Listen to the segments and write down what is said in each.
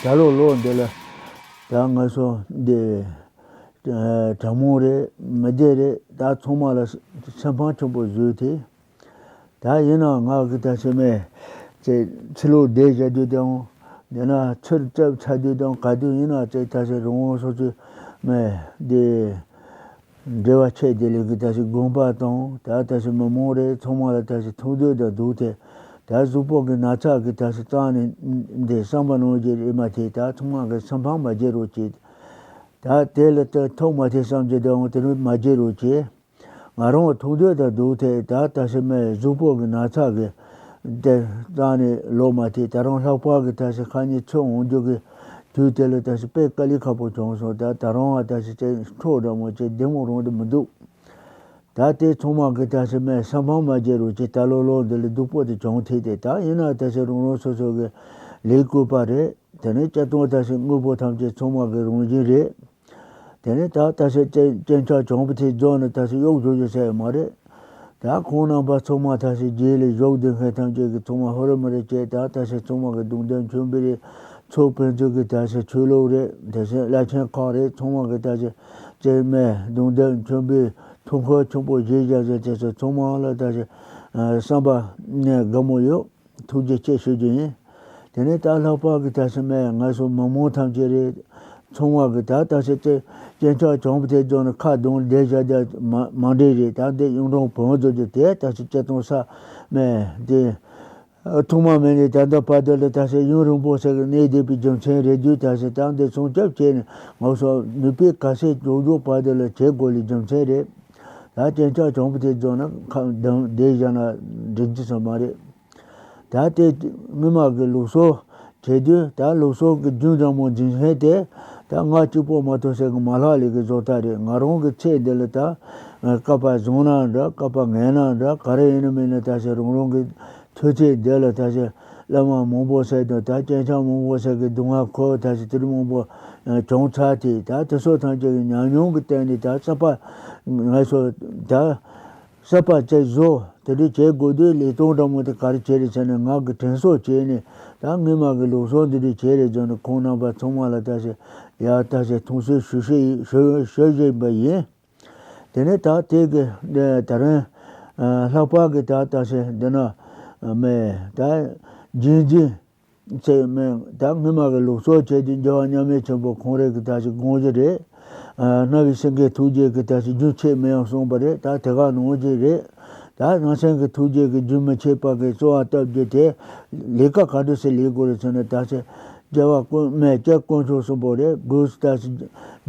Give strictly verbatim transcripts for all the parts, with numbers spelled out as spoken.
ད་ལོ་ལོ་འདི་ལ་ད་ང་ཚོ་འདི་གྲྭ་མང་རེད། མི་སྡེ་རེད། ད་ཚང་མ་ལ་སེམས་ཕམ་ཆེན་པོ་བཟོས་ཏེ། ད་ཡིན་ན་ང་གི་ད་ཆེ་མེད་ཅེས་ཕྱི་ལོགས་བསྡད་བཞག་དུས་དང་། འདི་ན་ཚུར་བཅར་ཚར་དུས་དང་ག་དུས་ཡིན་ན་ཅེས་ད་ཆེ་རང་དབང་སོ་སོའི་མེད་འདི། འབྲེལ་བ་ཆད་དེ་ལས་ཀྱི་ད་ཞིག་དགོངས་པ་དང་། ད་ད་ཞིག་མི་མང་རེ་ཚང་མ་ལ་ད་ཞིག་ཐུགས་འདོད་དང་སྡུག་ཐེ། ད་གཟུགས་པོ་གི་ན་ཚ་གི་ད་ཞིག་རྩ་ནས་འདི་བསམ་པ་ནང་བཞིན་རེད་མ་ཐེ། ད་ཚང་མ་གི་སེམས་ཕམ་མ་བྱེད་རོགས་གྱིས། ད་དེ་ལ་ད་ཐུགས་མ་ཐེ་བསམ་གྱི་དང་དེ་རུ་མ་བྱེད་རོགས་གྱིས། ང་རང་ཐུགས་འདོད་དང་སྡུག་ཐེ། ད་ད་ཞིག་མེད་གཟུགས་པོ་གི་ན་ཚ་གི་དེ་རྩ་ནས་ལོག་མ་ཐེ། ད་རང་ལྷག་པར་གི་ད་ཞིག་ཁ་ཉིན་ཚོད་འོང་རྒྱུ་གི་དུས་དེ་ལ་ད་ཞིག་དཔེ་དཀའ་ལས་ཁག་པོ་བྱུང་སོང་། ད་ད་རུང་བ་ད་ཞིག་ཅེས་འཕྲོག་འདྲ་མོ་ཅེས་བདེ་མོ་རུང་དུ་མི་འདུག། ད་དེ་ཚང་མ་གི་ད་ཞིག་མེད་སེམས་ཕམ་མ་བྱེད་རོགས་ཅེས། ད་ལོ་ལོ་འདི་ལ་སྡུག་པོ་དེ་བྱུང་ཐེ་དེ། ད་ཡིན་ན་ད་ཞིག་རང་རང་སོ་སོ་གི་ལས་བཀོད་པ་རེད། དེ་ནས་སྤྱིར་བཏང་ད་ཞིག་དངོས་པོ་ཐམས་ཅད་ཚང་མ་གི་རང་བཞིན་རེད། དེ་ནས་ད་ད་ཞིག་སྤྱན་སྤྱན་ཆབ་བྱང་བུ་ཐེ་རྫོགས་ནས་ད་ཞིག་གཡོག་བཟོ་རྒྱུ་ཟེར་ཡོད་མ་རེད། ད་ཁོང་རྣམ་པ་ཚང་མ་ད་ཞིག་རྗེས་ལ་གཞུག་འདི་མཁན་ཐམས་ཅད་ཀྱི་ཚང་མ་ཧོ་རི་མ་རེ་བྱས། ད་ད་ཞིག་ཚང་མ་གི་གདུང་འདོན་མཆོད་འབུལ་རེད། ཚོགས་ཕན་ཚུན་གྱི་ད་ཞིག་ཆོས་ལུགས་རེད། དེ་བཞིན་བླ་ཆེན་ཁག་རེད། ཚང་མ་གི་ད་ཞིག་ཅེས་མེད་གདུང་འདོན་མཆོད་འབུལ་ཐུགས་ཁུར་ཆེན་པོ་བཞེས་བཞག་ཟེར་དེ་ཚོ་ཚང་མ་ལ་ད་ཞིག་བསམ་པ་ནས་དགའ་མོ་ཡོད། ཐུགས་རྗེ་ཆེ་ཞུ་རྒྱུ་ཡིན། དེ་ནས་ད་ལྷག་པར་གྱི་ད་ཞིག་མེད་ང་ཚོ་མི་མང་ཐམས་ཅད་རེད། ཚང་མ་གི་ད་ད་ཞིག་ཅེ་སྤྱན་ཆབ་བྱང་བུ་ཐེ་རྫོགས་ནས་ཁ་གདོང་བསྡད་བཞག་བསྡད་མ་མ་འདྲེས་རེད། ད་འདི་གཡུང་དྲུང་བོན་རྫོགས་ཀྱི་དེ་ད་ཞིག་ཅེ་གཏོང་ས་མེད་དེ། ཐོག་མ་མེད་ནས་ད་ལྟ་བར་དུ་ལ་ད་ཞིག་ཡུན་རིང་པོ་ཞིག་གནས་བསྡད་པའི་རྒྱུ་མཚན་རེད་དུས། ད་ཞིག་ད་འདི་སྲུང་སྐྱོབ་བྱས་ནས་ང་ཚོ་ནུས་པའི་ག་ཚད་མགྱོགས་མགྱོགས་བར་དུ་ལ་བྱེད་དགོས་ལས་རྒྱུ་མཚན་རེད། ད་སྤྱན་ཆབ་བྱང་བུ་ཐེ་རྫོགས་ན་ཁ་གདོང་བསྡད་བཞག་ན་འགྲིག་རྒྱུ་ཙམ་མ་རེད། ད་དེ་སྔོན་མ་གི་ལུགས་སྲོལ་བྱེད་དུས། ད་ལུགས་སྲོལ་གྱི་རྒྱུན་འདྲ་མོ་འཛིན་མཁན་དེ་ད་ང་གཅིག་པོ་མ་གཏོགས་ཟེར་གི་མ་ལྷག་ལས་ཀྱི་བཟོ་ལྟ་རེད། ང་རང་གི་ཚེ་འདི་ལ་ད་བསྐལ་པ་བཟང་ན་འདྲ། བསྐལ་པ་ངན་ན་འདྲ། ག་རེ་ཡིན་ན་མིན་ན་ད་ཞིག་རང་རང་གི་མཐུ་ཚེ་འདི་ལ་ད་ཞིག་བླ་མ་མང་པོ་ཟེར་དང་ད་སྤྱན་ཆབ་མང་པོ་ཟེར་གི་སྡུག་བསྔལ་ཁོ་ད་ཞིག་དེ་རིང་མང་པོ་བྱུང་ཚར་དེ། ད་དེ་ཚོ་ཐམས་ཅད་ཀྱི་ཉམས་མྱོང་གི་སྟེང་ནས་ད་གསར་པ་ང་ཚོ་ད་གསར་པ་བཅས་བཟོ་དེ་འདྲ་བྱེད་དགོས་དུས་ལས་སྟངས་འདྲ་མོ་དེ་ག་རེ་བྱས་རེད་ཟེར་ནས་ང་གི་དྲན་གསོ་བྱས་ནས། ད་སྔོན་མ་གི་ལུགས་སྲོལ་འདི་འདྲ་བྱས་རེད་ཟེར་ནས་ཁོང་རྣམ་པ་ཚང་མ་ལ་ད་ཞིག་ཡ་ད་ཞིག་མཐོང་གསོལ་ཞུ་ཞུ་ཞུ་ཞུ་བཞིན་པ་ཡིན། དེ་ནས་ད་དེ་གི་ད་རིང་ལྷག་པར་གི་ད་ད་ཞིག་འདི་ན་མེད་ད་རྗེས་འཛིན་ཚེ་མེད་ད་སྔོན་མ་གི་ལུགས་སྲོལ་བྱས་ཏེ་རྒྱལ་བ་མཉམ་མེད་ཆེན་པོ་ཁོང་རང་གི་ད་ཞིག་དགོངས་གཞི་རེད། རྣ་བའི་སེང་གེ་ཐུགས་རྗེ་གི་ད་ཞིག་རྒྱུན་ཆད་མི་ཡོང་གསུངས་པ་རེད། ད་དེ་ག་ནང་བཞིན་རེད། ད་རྣ་སེང་གེ་ཐུགས་རྗེ་གི་རྒྱུན་མི་ཆད་པ་གི་གསོལ་བ་བཏབ་རྒྱུ་དེ་ལས་ཀ་ག་འདྲ་སེ་ལས་དགོས་རེད་ཟེར་ན། ད་ཞིག་རྒྱལ་བ་དཀོན་མེད་སྐྱབས་དཀོན་མཆོག་གསུམ་པོ་རེད། སྒོས་སུ་ད་ཞིག་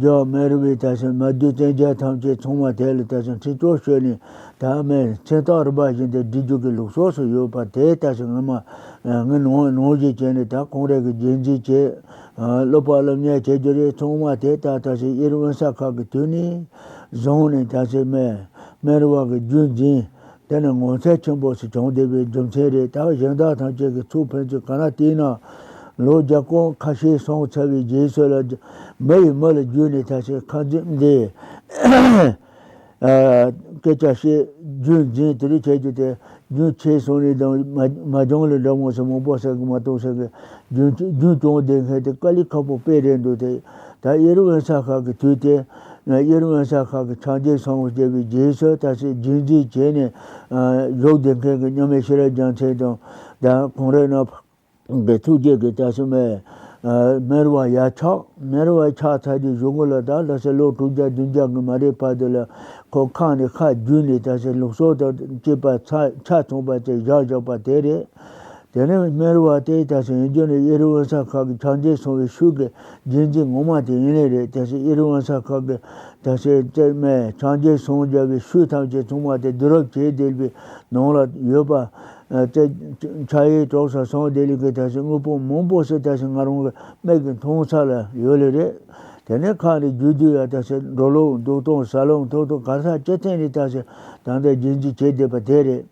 རྒྱལ་བ་མེ་རི་བའི་ད་ཞིག་མ་བདུད་བཙན་རྒྱལ་ཐམས་ཅད་ཚང་མ་དེ་ལ་ད་ཞིག་འཁྲིད་གཏོར་ཞུས་ནས། ད་མེད་མཚན་རྟགས་རིམ་པ་བཞིན་དུ་སྒྲིག་རྒྱུ་གི་ལུགས་སྲོལ་སུ་ཡོད་པ་དེ་ད་ཞིག་ངོ་མ་ངའི་ནང་ནང་བཞིན་བྱས་ནས་ད་ཁོང་རང་གི་རྗེས་འཛིན་བྱས། སློབ་པ་སློབ་གཉེར་བྱེད་རྒྱུ་རེད། ཚང་མ་དེ་ད་ད་ཞིག་གཡུ་རལ་བོན་ས་ཁ་གི་དུས་ནས་བཟུང་ནས་ད་ཞིག་མེད་མེ་རི་བ་གི་རྒྱུན་འཛིན་དེ་ནི་ངོ་མཚར་ཆེན་པོ་ཞིག་བྱུང་བསྡད་པའི་རྒྱུ་མཚན་རེད། ད་གཞན་དག་ཐམས་ཅད་ཀྱི་ཚུལ་ཕན་ཚུན་ག་ན་བལྟས་ན་ལོ་བརྒྱ་སྐོར་ཁ་ཤས་སོང་ཚར་བའི་རྗེས་སུ་ལ་མི་ཡིས་མི་ལ་བརྒྱུད་ནས་ད་ཞིག་ཁ་འཛིན་འདི། སྐད་ཆ་བཤད་རྒྱུན་འཛིན་དེ་རིགས་བྱེད་རྒྱུ་དེ་རྒྱུན་ཆད་སོང་ནས་དང་མ་མ་བྱུང་ལས་འདྲ་མོ་ཟེར་མང་པོ་ཟེར་གི་མ་གཏོགས་ཟེར་གི་རྒྱུན་རྒྱུན་སྐྱོང་བསྡད་མཁན་དེ་དཀའ་ལས་ཁག་པོ་དཔེ་རེད་འདུག་སྟེ། ད་གཡུ་རལ་བོན་ས་ཁ་གི་དུས་དེ་གཡུ་རལ་བོན་ས་ཁ་གི་ཕྱག་རྒྱའི་ཚང་བ་བྱས་པའི་རྗེས་སུ་ད་ཞིག་རྒྱུན་འཛིན་བྱས་ནས་བཞུགས་བསྡད་མཁན་གི་མཉམ་མེད་ཤེས་རབ་རྒྱལ་མཚན་དང་ད་ཁོང་རང་རྣམ་གི་ཐུགས་རྗེ་གི་ད་ཞིག་མེད། མེ་རི་བ་ཡར་ཆགས། མེ་རི་བ་ཆགས་ཚར་དུས་གཞུག་གུ་ལ་ད་ལ་སེ་ལོ་དྲུག་བརྒྱ་བདུན་བརྒྱ་གི་མ་རེད་བར་དུ་ལ་ཁོ་ཁ་ནས་ཁ་བརྒྱུད་ནས་ད་ཞིག་ལུགས་སྲོལ་དང་བཅས་པ་ཆ་ཆ་ཚང་པ་དེ་བཞག་བཞག་པ་དེ་རེད། དེ་ནས་མེ་རི་བ་དེ་ད་ཞིག་ཡིན་རྒྱུ་ནི་གཡུ་རལ་བོན་ས་ཁ་གི་ཕྱག་རྒྱའི་ཚང་བའི་ཤུལ་གི་རྒྱུན་འཛིན་ངོ་མ་དེ་ཡིན་ལེ་རེད། ད་ཞིག་གཡུ་རལ་བོན་ས་ཁ་གི་ད་ཞིག་བཅས་མེད་ཕྱག་རྒྱའི་ཚང་བརྒྱབ་པའི་ཤུལ་ཐམས་ཅད་ཚང་མ་དེ་བསྡུ་རུབ་བྱས་བསྡད་པའི་ནང་ལ་ཡོད་པ། ཨ་ཏེ་ཕྱག་གཡས་གྲོགས་སུ་སོང་དེ་ལས་ཀྱི་ད་ཞིག་དངོས་པོ་མང་པོ་ཞིག་ད་ཞིག་ང་རང་གི་མིག་གིས་མཐོང་ས་ལ་ཡོད་ལེ་རེད། དེ་ནས་ཁ་ནས་རྒྱུ་དུས་ཡ་ད་ཞིག་འགྲོ་ལུགས་འདུག་སྟངས་ཟ་ལུགས་འཐུང་སྟངས་ག་ས་ཅི་ཐད་ནས་ད་ཞིག་ད་ལྟ་རྒྱུན་འཛིན་བྱེད་བསྡད་པ་དེ་རེད།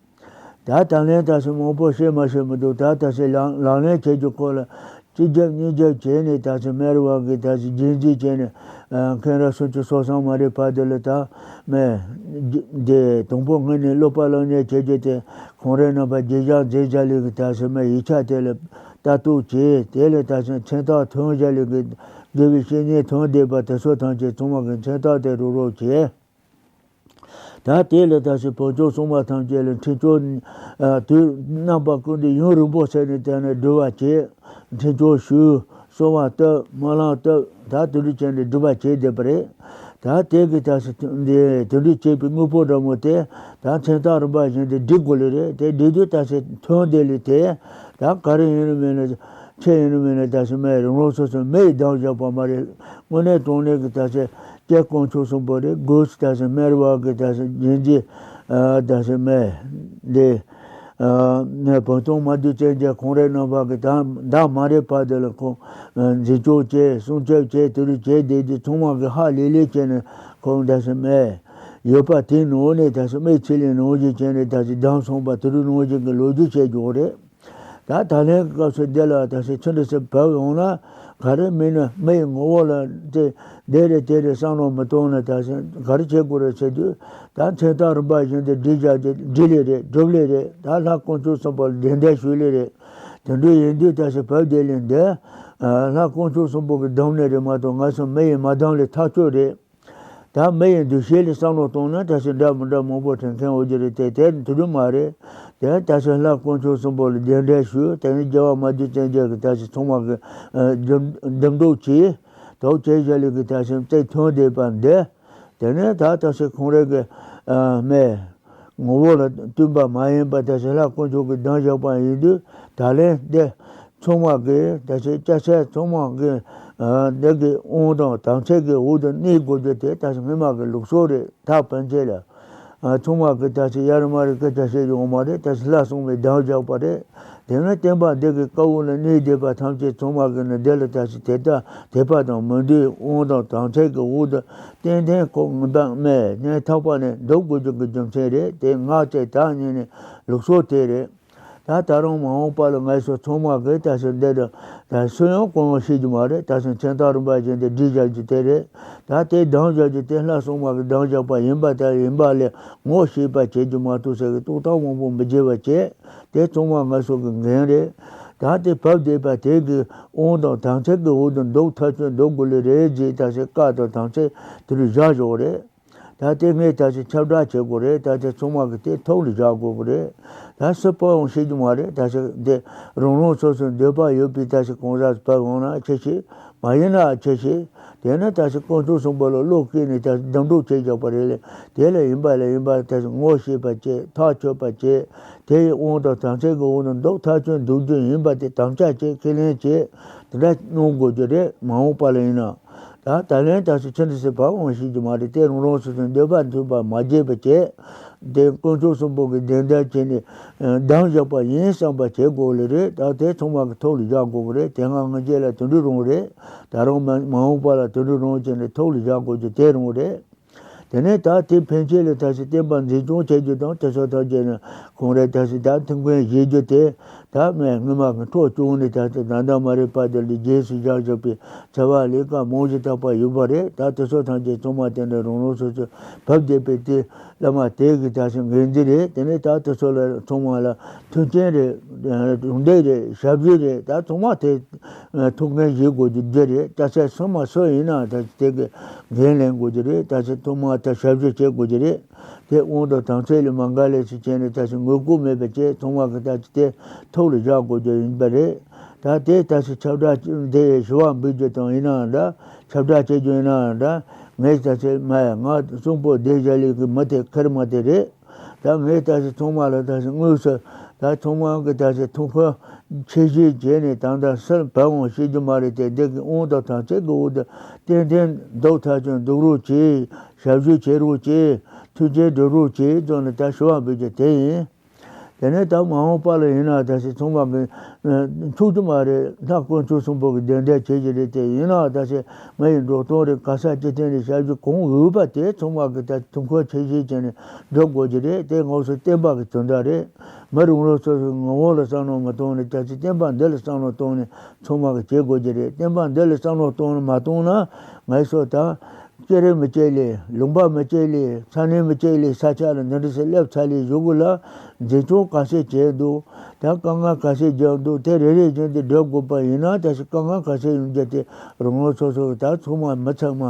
ད་དང་ལེན་ད་ཞིག་མང་པོ་བྱེད་མ་ཤེས་མི་འདུག་ད་ད་ཞིག་ལག་ལག་ལེན་བྱེད་རྒྱུ་ཁོ་ལ་གཅིག་རྒྱབ་གཉིས་རྒྱབ་བྱས་ནས་ད་ཞིག་མེ་རི་བ་གི་ད་ཞིག་རྒྱུན་འཛིན་བྱས་ནས་ཨ་མཁན་རབས་སུམ་ཅུ་སོ་གསུམ་མ་རེད་བར་དུ་ལ་ད་མེད། འདི་དང་པོ་སྔོན་ནས་སློབ་པ་སློབ་གཉེར་བྱེད་རྒྱུ་དེ་ཁོང་རའི་རྣམ་པ་རྗེས་བཞག་མཛད་བྱ་ལས་ཀྱི་ད་ཞིག་མེད་ཡིག་ཆ་དེ་ལ་ལྟ་ ལྟ་རྟོག་བྱས། དེ་ལས་ད་ཕྱིན་མཚན་རྟགས་ཐོན་བཞག་ལས་ཀྱི་དགེ་བའི་བཤེས་གཉེན་ཐོན་བསྡད་པ་དེ་ཚོ་ཐམས་ཅད་ཚང་མ་གི་མཚན་རྟགས་དེ་རུག་རུག་བྱས། ད་དེ་ལས་ད་ཕྱིན་བོན་ཆོས་གསུང་བ་ཐམས་ཅད་ལ་འཕྲིན་བཅོལ་དུས་རྣམ་པ་ཀུན་ཏུ་ཡུན་རིང་པོ་བྱས་ནས་དེ་ནས་སྒྲུབ་པ་བྱས། འཕྲིན་བཅོལ་ཞུས། གསོལ་བ་བཏབ། སྨོན་ལམ་བཏབ། ད་དེ་འདྲ་བྱས་ནས་སྒྲུབ་པ་བྱས་བསྡད་པ་རེད། ད་དེ་གི་ད་ཕྱིན་འདི་དེ་འདྲ་བྱས་པའི་དངོས་པོ་འདྲ་མོ་དེ་ད་མཚན་རྟགས་རིམ་པ་བཞིན་དུ་སྒྲིག་དགོས་ལེ་རེད། དེ་སྒྲིག་དུས་ད་ཕྱིན་ཐོན་བསྡད་ལེ་དེ་ད་ག་རེ་ཡིན་ནི་མིན་ནི་ཆེ་ཡིན་ནི་མིན་ནི་ད་ཕྱིན་མེད་རང་རང་སོ་སོའི་མི་ཡིས་བདམས་བཞག་པ་མ་རེད། དངོས་གནས་དྲང་གནས་ཀྱི་ད་ཕྱིན་སྐྱེ་དཀོན་མཆོག་གསུམ་པོ་རེད། སྒོས་སུ་ད་ཕྱིན་སྨེ་བ་གི་ད་ཕྱིན་རྗེས་འཇིགས་ད་ཕྱིན་མེད་འདི། བོན་སྟོན་མ་བདུད་བཙན་རྒྱལ་ཁོང་རའི་རྣམ་པ་གི་ད་ད་མ་རེད་པ། དེ་ལ་ཁོང་འཛིན་སྐྱོང་བྱས། སྲུང་སྐྱོབ་བྱས། དེ་རུ་བྱས་བསྡད་དུས་ཚང་མ་གི་ཧ་ལས་ལས་བྱས་ནས་ཁོང་ད་ཕྱིན་མེད་ཡོད་པ་དེ་ནང་ནས་ད་ཕྱིན་མི་ཚེ་ལས་ནང་བཞིན་བྱས་ནས་ད་ཕྱིན་བདམས་སོང་པ་དེ་རུ་ནང་བཞིན་གི་ལོ་རྒྱུས་བཤད་རྒྱུ་རེད། ད་ད་ལན་གྱི་སྐབས་སུ་འདི་ལ་ད་ཕྱིན་ཆུ་འདྲ་སེ་བབས་ཡོང་ན་ག་རེ་མིན་ན་མི་ཡི་ངོ་བོ་ལ་དེ་དེ་རེད་དེ་རེད་བསམ་བློ་མི་གཏོང་ན་ད་ཕྱིན་ག་རེ་བྱེད་དགོས་རེད་ཟེར་དུས། ད་མཚན་རྟགས་རིམ་པ་བཞིན་དུ་སྒྲིག་བཞག་རྒྱུ་སྒྲིག་ལེ་རེད། སྒྲུབ་ལེ་རེད། ད་ལྷ་དཀོན་མཆོག་གསུམ་པོ་ལ་གདན་འདྲེན་ཞུ་ལེ་རེད། དེ་འདྲ་ཡིན་དུས་ད་ཕྱིན་བབས་བསྡད་ལེ་འདི་ལྷ་དཀོན་མཆོག་གསུམ་པོ་གིས་བདམས་ནི་རེད་མ་གཏོགས་ང་ཚོ་མི་ཡིས་མ་བདམས་ལེ་ཐག་ཆོད་རེད། ད་མི་ཡི་འདུ་ཤེས་ལ་བསམ་བློ་གཏོང་ན་ད་ཕྱིན་འདྲ་མི་འདྲ་མང་པོ་དྲན་མཁན་ཡོད་ཀྱི་རེད་དེ། དེ་དེ་འདྲ་མ་རེད། དེ་ད་ཕྱིན་ལྷ་དཀོན་མཆོག་གསུམ་པོ་ལ་གདན་འདྲེན་ཞུས། དེ་ནས་རྒྱལ་བ་མ་བདུད་བཙན་རྒྱལ་གྱིས་ད་ཕྱིན་ཚང་མ་གི་འདེམས་སྒྲུག་བྱས། དོགས་བྱས་བཞག་ལེ་གི་ད་ཕྱིན་རྩེ་ཐོན་བསྡད་པ་འདི། དེ་ནས་ད་ད་ཕྱིན་ཁོང་རང་གི་མི་ངོ་བོ་ལ་བསྟུན་པ་མ་ཡིན་པ་ད་ཕྱིན་ལྷ་དཀོན་མཆོག་གིས་བདམས་བཞག་པ་ཡིན་དུས་ད་ལན་འདི། ཚང་མ་གིས་ད་ཕྱིན་སྐྱ་སེར་ཚང་མ་གིས་འདི་གི་དབང་དང་དམ་ཚིག་གི་འོག་ཏུ་གནས་དགོས་རྒྱུ་དེ་ད་ཕྱིན་སྔོན་མ་གི་ལུགས་སྲོལ་རེད། ད་ཕན་ཆད་ལ་ཚང་མ་གིས་ད་ཕྱིན་ཡ་རི་མ་རི་སྐད་ཆ་བཤད་རྒྱུ་ཡོད་མ་རེད། ད་ཕྱིན་ལྷ་སྲུང་བའི་གདམས་བཞག་པ་རེད། དེ་ནས་བསྟན་པ་འདི་གི་བཀའ་འོག་ལ་གནས་བསྡད་པ་ཐམས་ཅད་ཚང་མ་གིས་ནི་འདི་ལ་ད་ཕྱིན་དད་ལྟ་དད་པ་དང་མོས་འདུན་དབང་དང་དམ་ཚིག་གི་འོག་ཏུ་ཏན་ཏན་ཁོ་ངན་པ་མེད་སྙིང་ཐག་པ་ནས་འདུག་དགོས་རྒྱུ་གི་རྒྱུ་མཚན་རེད། དེ་སྔ་ཚེ་ད་ཉིད་ནས་ལུགས་སྲོལ་དེ་རེད། ད་ད་རུང་མ་འོངས་པ་ལ་ང་ཚོ་ཚང་མ་གིས་ད་ཕྱིན་འདི་དང་ད་སུ་ཡང་གང་ཡང་ཤེས་རྒྱུ་མ་རེད། ད་ཕྱིན་མཚན་རྟགས་རིམ་པ་བཞིན་དུ་སྒྲིག་བཞག་རྒྱུ་དེ་རེད། ད་དེ་གདམས་བཞག་རྒྱུ་དེ་ལྷ་སྲུང་མ་གིས་གདམས་བཞག་པ་ཡིན་པ་དེ་ཡིན་པ་ལས་ངོ་ཤེས་པ་བྱེད་རྒྱུ་མ་གཏོགས་ཟེར་གི་རྟོག་བཏང་མང་པོ་མི་བྱེད་པ་བྱས། དེ་ཚང་མ་ང་ཚོ་གི་འགན་རེད། ད་དེ་བབས་བསྡད་པ་དེ་གི་དབང་དང་དམ་ཚིག་གི་འོག་ཏུ་འདུག་ཐག་ཆོད་འདུག་དགོས་ལེ་རེད་ཅེས་ད་ཕྱིན་བཀའ་དང་དམ་ཚིག་དེ་རུ་བཞག་བཞག་རེད། ད་དེ་ངས་ད་ཕྱིན་ཁྱབ་བསྒྲགས་བྱེད་དགོས་རེད། ད་དེ་ཚང་མ་གིས་དེ་ཐུགས་ལ་བཞག་དགོས་ཀྱི་རེད། ད་སུ་བབས་འོང་ཤེས་ཀྱི་མ་རེད། ད་ཕྱིན་དེ་རང་རང་སོ་སོའི་འདོད་པ་ཡོད་པའི་ད་ཕྱིན་གང་ཟག་བབས་འོང་ན་ཆེ་ཤོས། མ་ཡིན་ན་ཆེ་ཤོས། དེ་ནས་ད་ཕྱིན་དཀོན་མཆོག་གསུམ་པོ་ལ་བློ་བཀལ་ནས་ད་ཕྱིན་འདེམས་སྒྲུག་བྱས་བཞག་པ་རེད་ལེ། དེ་ལ་ཡིན་པ་ལ་ཡིན་པ་ད་ཕྱིན་ངོ་ཤེས་པ་བྱས། ཐག་ཆོད་པ་བྱས། དེ་ཡི་དབང་དང་དམ་ཚིག་གི་འོག་ཏུ་འདུག་ཐག་ཆོད་འདུག་རྒྱུ་ཡིན་པ་དེ་དམ་བཅའ་བྱས། ཁས་ལེན་བྱས། དེ་འདྲ་གནང་དགོས་རྒྱུ་རེད། མ་འོངས་པ་ལ་ཡིན་ན། ད་ད་ལན་ད་ཕྱིན་ཆུ་འདྲ་སེ་བབས་འོང་ཤེས་ཀྱི་མ་རེད། དེ་རང་རང་སོ་སོའི་འདོད་པ་མཐུན་པ་མ་བྱས་པ་བྱས། དེ་དཀོན་མཆོག་གསུམ་པོ་གིས་གདན་འདྲེན་བྱས་ནས་གདམས་བཞག་པ་ཡིན་བསམ་པ་བྱེད་དགོས་ལེ་རེད། ད་དེ་ཚང་མ་གིས་ཐུགས་ལ་བཞག་དགོས་ཀྱི་རེད། དེ་སྔ་སྔ་རྗེས་ལ་དེ་འདྲ་རང་རེད། ད་རུང་མ་མ་འོངས་པ་ལ་དེ་འདྲ་རང་བྱས་ནས་ཐུགས་ལ་བཞག་དགོས་རྒྱུ་དེ་རང་རེད། དེ་ནས་ད་དེ་ཕན་ཆད་ལ་ད་ཕྱིན་བསྟན་པ་འཛིན་སྐྱོང་བྱེད་རྒྱུ་དང་དེ་སོགས་ཐམས་ཅད་ནི་ཁོང་རའི་ད་ཕྱིན་ད་ཐུགས་འགན་བཞེས་རྒྱུ་དེ། ད་མེད་སྔོན་མ་གི་འཕྲོ་བཅུག་ནས་ད་ལྟ་ད་ལྟ་མ་རེད་པ། དེ་ལས་རྗེས་སུ་བཞག་བཞག་པའི་ཚེ་བ་ལས་ཀ་མང་ཞིག་དག་པ་ཡོད་པ་རེད། ད་དེ་ཚོ་ཐམས་ཅད་ཚང་མ་དེ་འདྲ་རང་རང་སོ་སོའི་བབས་བསྡད་པའི་དེ་བླ་མ་དེ་གི་ད་ཕྱིན་འགན་འཛིན་རེད། དེ་ནས་ད་དེ་ཚོ་ལ་ཚང་མ་ལ་མཐུན་རྐྱེན་རེད། གྲུབ་འབྲས་རེད། ཞབས་ཞུ་རེད། ད་ཚང་མ་དེ་ཐུགས་འགན་བཞེས་དགོས་རྒྱུ་འདི་རེད། ད་ཚེ་སོ་མ་སོ་ཡིན་ན་ད་དེ་གི་འགན་ལེན་དགོས་རྒྱུ་རེད། ད་ཚེ་ཚང་མ་ད་ཞབས་ཞུ་བྱེད་དགོས་རྒྱུ་རེད། དེ་དབང་དང་དམ་ཚིག་ལ་མ་འགལ་ལེ་ཞིག་བྱས་ནས་ད་ཕྱིན་ངོ་རྒོལ་མེད་པ་བྱས། ཚང་མ་གིས་ད་ཅི་དེ་ཐུགས་ལ་བཞག་དགོས་རྒྱུ་ཡིན་པ་རེད། ད་དེ་ད་ཕྱིན་ཁྱབ་བསྒྲགས་འདི་ཞུ་བ་འབུལ་རྒྱུ་དང་ཡིན་ནའང་འདྲ། ཁྱབ་བསྒྲགས་བྱེད་རྒྱུ་ཡིན་ནའང་འདྲ། ངས་ད་ཕྱིན་མ་ང་གསོན་པོ་བསྡད་བཞག་ལེ་གི་མི་དེ་ཁེར་མ་དེ་རེད། ད་ངས་ད་ཕྱིན་ཚང་མ་ལ་ད་ཕྱིན་དངོས་སུ་ད་ཚང་མ་གིས་ད་ཕྱིན་ཐུགས་ཁུར་ཆེ་བཞེས་བྱས་ནས་ད་ལྟ་སུ་བབས་འོང་ཤེས་རྒྱུ་མ་རེད་དེ། འདི་གི་དབང་དང་དམ་ཚིག་གི་འོག་ཏུ་ཏན་ཏན་འདུག་ཐག་ཆོད་འདུག་རོགས་བྱེད། ཞབས་ཞུ་བྱེད་རོགས་བྱེད། མཐུན་རྐྱེན་སྒྲུབ་རོགས་བྱེད་ཙང་ནས་ད་ཞུ་བ་འབུལ་རྒྱུ་དེ་ཡིན། དེ་ནས་ད་མ་འོངས་པ་ལ་ཡིན་ན་ད་ཕྱིན་ཚང་མ་གིས་འཆུག་རྒྱུ་མ་རེད། ད་དཀོན་མཆོག་གསུམ་པོ་གིས་གདན་འདྲེན་བྱེད་ཀྱི་རེད་དེ། ཡིན་ནའང་ད་ཕྱིན་མི་ཡི་འགྲོ་སྟངས་རེད། ག་ས་ཅི་ཐད་ནས་ཞབས་ཞུ་གང་འོས་པ་དེ་ཚང་མ་གིས་ད་ཐུགས་ཁུར་ཆེ་བཞེས་བྱས་ནས་སྒྲུབ་དགོས་ཀྱི་རེད། དེ་ང་ཚོ་བསྟན་པ་གི་དོན་དག་རེད། མི་རང་རང་སོ་སོའི་ངོ་བོ་ལ་བསམ་བློ་མ་བཏང་ནས་ད་ཕྱིན་བསྟན་པ་འདི་ལ་བསམ་བློ་བཏང་ནས་ཚང་མ་གིས་བྱེད་དགོས་ཀྱི་རེད། བསྟན་པ་འདི་ལ་བསམ་བློ་བཏང་ནས་མ་བཏང་ན་ང་ཚོ་ད་ སྐྱེ་རེ་མི་སྐྱེ་ལེ། ལུང་པ་མི་སྐྱེ་ལེ། ས་གནས་མི་སྐྱེ་ལེ། ས་ཆ་ལ་འདི་འདྲ་ཟེར་སླེབས་ཚར་ལེ་གཞུག་གུ་ལ་འཛིན་སྐྱོང་ག་ཚད་བྱས་འདུག་ད་དཀའ་ངལ་ག་ཚད་བརྒྱབ་འདུག་དེ་རེ་རེ་བཞིན་དུ་བསྒྲུབ་དགོས་པ་ཡིན་ན། ད་ཞིག་དཀའ་ངལ་ག་ཚད་ཡོང་རྒྱུ་དེ་རང་རང་སོ་སོ་ད་ཚང་མ་མི་ཚང་མ་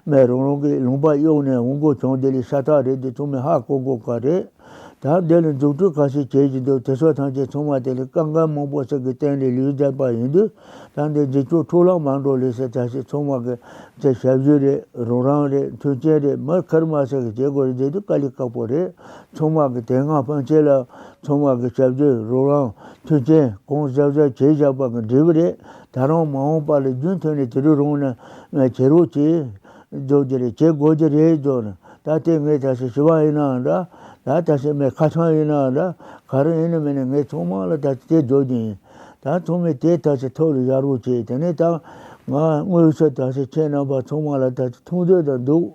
མེད་རང་རང་གི་ལུང་པ་གཡོག་ནས་འོང་དགོས་བྱུང་དེ་ལས་ཤ་སྟག་རེད། དེ་ཚང་མས་ཧ་གོ་དགོས་ག་རེད། ད་འདི་ལ་འཛུགས་སྐྲུན་ག་ཚད་བྱེད་ཀྱི་འདུག་དེ་ཚོ་ཐམས་ཅད་ཚང་མ་དེ་ལ་དཀའ་ངལ་མང་པོ་ཞིག་གི་སྟེང་ནས་ལུས་བསྡད་པ་ཡིན་དུས། ད་འདི་འཛིན་སྐྱོང་འཕྲོ་བརླག་མ་འགྲོ་ལེ་ཟེར་ད་ཞིག་ཚང་མ་གི་དེ་ཞབས་ཞུ་རེད། རོགས་རམ་རེད། མཐུན་རྐྱེན་རེད། མི་ཁེར་མ་ཟེར་གི་བྱེད་དགོས་རེད། དེ་དུས་དཀའ་ལས་ཁག་པོ་རེད། ཚང་མ་གི་དེ་སྔ་ཕན་ཆད་ལ་ཚང་མ་གི་ཞབས་ཞུ་རོགས་རམ་མཐུན་རྐྱེན་གང་གཟབ་གཟབ་བྱས་བཞག་པ་གི་འབྲས་བུ་རེད། ད་རུང་མ་འོངས་པ་ལ་རྒྱུན་མཐུད་ནས་དེ་རུ་རང་ནས་བྱེད་རོགས་བྱེད། རྫོགས་ཀྱི་རེད། བྱེད་དགོས་ཀྱི་རེད་རྫོགས་ནས། ད་ལྟའི་ངས་ད་ཞིག་ཞི་བ་ཡིན་ནའང་འདྲ། ད་ད་ཞིག་མེད་ཁ་བྱང་ཡིན་ནའང་འདྲ། ག་རེ་ཡིན་ནི་མིན་ནི་ངས་ཚང་མ་ལ་ད་ཞིག་དེ་རྫོགས་ཀྱི་ཡིན། ད་ཚང་མས་དེ་ད་ཞིག་ཐོག་ལ་བཞག་རོགས་བྱེད། དེ་ནས་ད་ང་དངོས་སུ་ད་ཞིག་ཁྱེད་རྣམ་པ་ཚང་མ་ལ་ད་ཞིག་མཐོང་འདོད་དང་འདུག་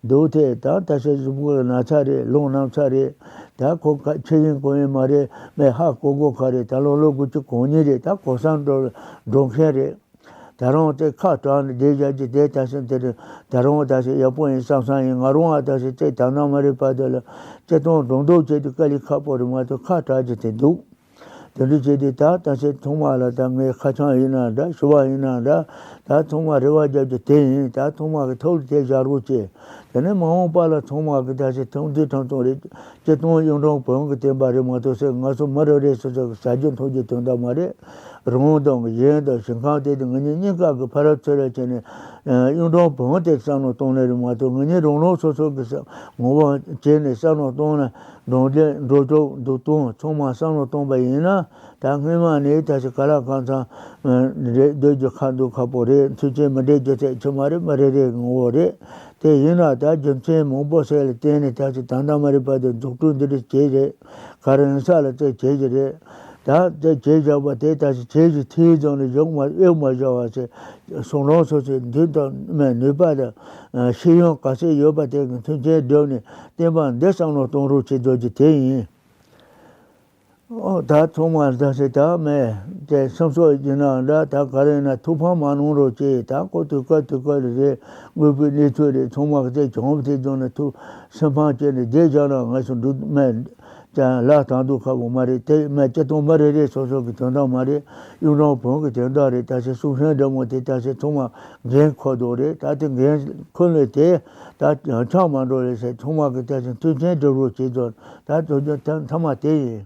འདུག་དེ་ད་ད་ཞིག་གཟུགས་པོ་ན་ཚ་རེད། རླུང་ན་ཚ་རེད། ད་ཁོ་ཁ་ཆེ་ཡིན་གོ་ཡིན་མ་རེད། མེད་ཧ་གོ་གོ་ག་རེད། ད་ལོ་ལོ་དགུ་བཅུ་གོ་གཉིས་རེད། ད་གོ་སང་འགྲོ་འགྲོ་མཁན་རེད། ད་རུང་དེ་ཁ་གྲག་ནས་བསྡད་བཞག་རྒྱུ་དེ་ད་ཞིག་དེ་རེད། ད་རུང་ད་ཞིག་ཡག་པོ་ཡིན་བསམ་བསམ་ཡིན། ང་རང་ཨ་ད་ཞིག་དེ་ད་ནང་མ་རེད་པ། དེ་ལ་སྤྱི་བཏང་སྒྲོ་འདོགས་བྱེད་དུས་དཀའ་ལས་ཁག་པོ་རེད་མ་གཏོགས་ཁ་གྲག་རྒྱུ་དེ་འདུག་དེ་འདྲ་བྱས་དུས་ད་ད་ཞིག་ཚང་མ་ལ་ད་ངས་ཁ་བྱང་ཡིན་ན་འདྲ། ཞུ་བ་ཡིན་ན་འདྲ། ད་ཚང་མ་རེ་བ་རྒྱབ་རྒྱུ་དེ་ཡིན། ད་ཚང་མ་གི་ཐོག་ལ་དེ་བཞག་རོགས་བྱེད། དེ་ནས་མ་འོངས་པ་ལ་ཚང་མ་གི་ད་ཞིག་ཐུགས་འདུན་ཁྲིམས་གཙང་རེད། སྤྱི་བཏང་གཡུང་དྲུང་བོན་གྱི་བསྟན་པ་རེད་མ་གཏོགས་ཟེར་ང་ཚོ་མི་རེ་རེ་སོ་སོ་གི་ཟ་རྒྱུ་འཐུང་རྒྱུ་དོན་དག་མ་རེད། རང་དང་གཞན་དང་ཞིང་ཁམས་དེ་དང་ང་གཉིས་གཉིས་ཀ་གི་ཕ་རབས་ཚུར་ར་བྱས་ནས་གཡུང་དྲུང་བོན་དེ་བསམ་བློ་གཏོང་ནི་རེད་མ་གཏོགས། ང་གཉིས་རང་རང་སོ་སོ་གི་ངོ་བོ་བྱས་ནས་བསམ་བློ་གཏོང་ན་འགྲོ་འདི་འགྲོ་གྲབས་འདུག་སྟངས་ཚང་མ་བསམ་བློ་གཏོང་པ་ཡིན་ན། ད་སྔོན་མ་ནས་ད་ཞིག་ག་ལ་གང་འཚམ་རེད། སྡོད་རྒྱུ་ཁག་འདུག་ཁག་པོ་རེད། མཐུན་རྐྱེན་མི་འགྲིག་རྒྱུ་ཐད་ཆེ་མ་རེད། མི་རེ་རེའི་ངོ་བོ་རེད། དེ་ཡིན་ན་ད་རྒྱུ་མཚན་མང་པོ་ཞིག་ལ་བརྟེན་ནས་ད་ཅི་ད་ལྟ་མ་རེད་པ། དེ་འཛུགས་སྐྲུན་འདི་འདྲ་བྱས་རེད། ག་རེ་ཡིན་ས་ལ་དེ་བྱས་ཀྱི་རེད། ད་དེ་བྱས་བཞག་པ་དེ་ད་ཅི་བྱས་ཀྱི་ཐིག་ཙམ་ལ་བཞག་མ་གཡུག་མ་བཞག་པ་ཞིག་སོང་རང་སོ་སོའི་འདུན་དང་མེད་ནུས་པ་དང་ཤེས་ཡོན་ག་ཚད་ཡོད་པ་དེ་གི་མཐུན་རྐྱེན་བསྒྲུབས་ནས་བསྟན་པ་འདི་བསམ་བློ་གཏོང་རོགས་བྱེད་དགོས་ཀྱི་དེ་ཡིན། ཨོ་ད་ཚང་མ་ད་ཟེར་ད་མེད་དེ་སེམས་གསོ་ཡིན་ན་འདྲ། ད་ག་རེ་ཡིན་ན་ཐུགས་ཕམ་མ་གནང་རོགས་བྱེད། ད་ཁོ་དུས་སྐབས་དུས་སྐབས་ལ་རེད། དངོས་པོའི་གནས་ཚུལ་རེད། ཚང་མ་གི་དེ་བྱུང་བ་དེ་བྱུང་ནས་ཐུགས་སེམས་ཕམ་བྱས་ནས་བསྡད་བཞག་ན་ང་ཚོ་འགྲུབ་མེད་ཀྱང་ལ་དང་དུ་ཁག་པོ་མ་རེད། དེ་མེད་སྤྱི་བཏང་མི་རེ་རེ་སོ་སོ་གི་དོན་དག་མ་རེད། གཡུང་དྲུང་བོན་གི་དོན་དག་རེད། ད་ཟེར་གསུང་ཧྲན་འདྲ་མོ་དེ་ད་ཟེར་ཚང་མ་འགན་འཁུར་འདུག་རེད། ད་དེ་འགན་འཁུར་ལས་དེ་ད་ཆག་མ་འགྲོ་རེད་ཟེར། ཚང་མ་གི་ད་ཟེར་མཐུན་རྐྱེན་སྒྲུབ་རོགས་བྱེད་དགོས། ད་དོན་རྒྱུ་མཐའ་མ་དེ་ཡིན།